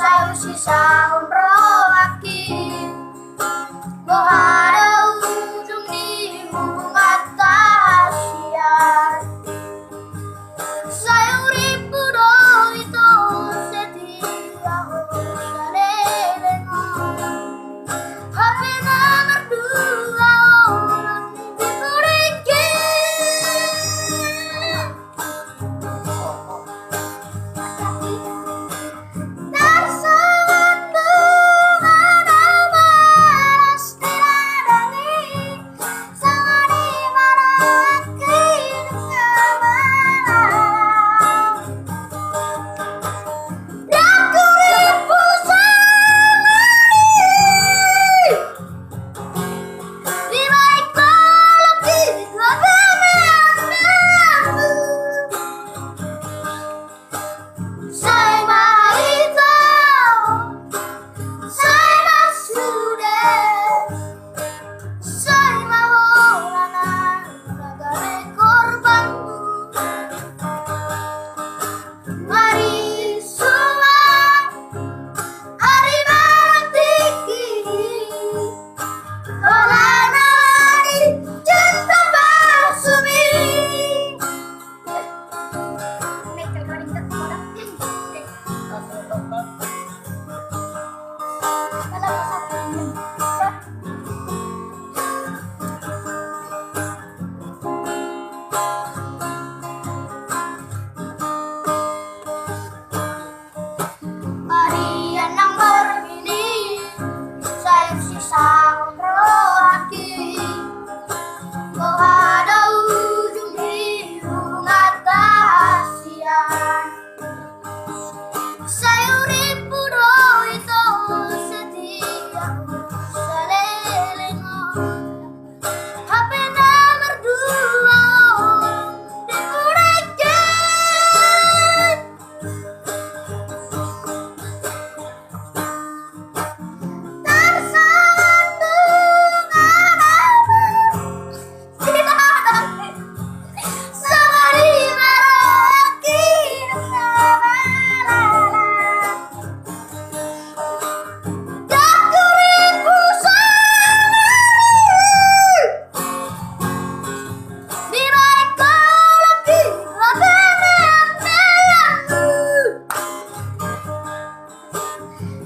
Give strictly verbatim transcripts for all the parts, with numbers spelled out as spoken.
Sai usisahon rohangki, boha do ujung ni hubunganta sian. Sai uripmu do ito setia ho saleleng on. Hape na mardua holan di pudingki. Sai ma ito, sai ma sude, sai ma holan na gabe korbanmu. Marisuan ari manang tingki, holan alani cinta palsumi. Ari an nang borngin i, sai usisahon rohangki, boha do ujung ni hubunganta sian. Sai uripmu do ito setia ho saleleng on. Hape na mardua holan di pudingki.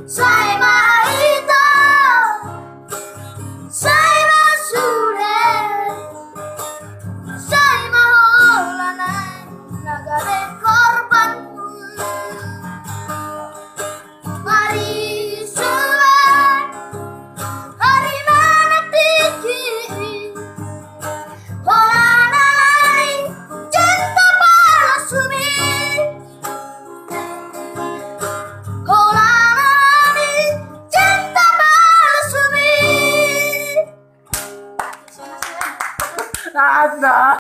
Sai ma ito, sai ma sude, sai ma holan na gabe korbanmu. Marisuan ari manang tingki, holan alani cinta palsumi. Holan alani cinta palsumi. Ada.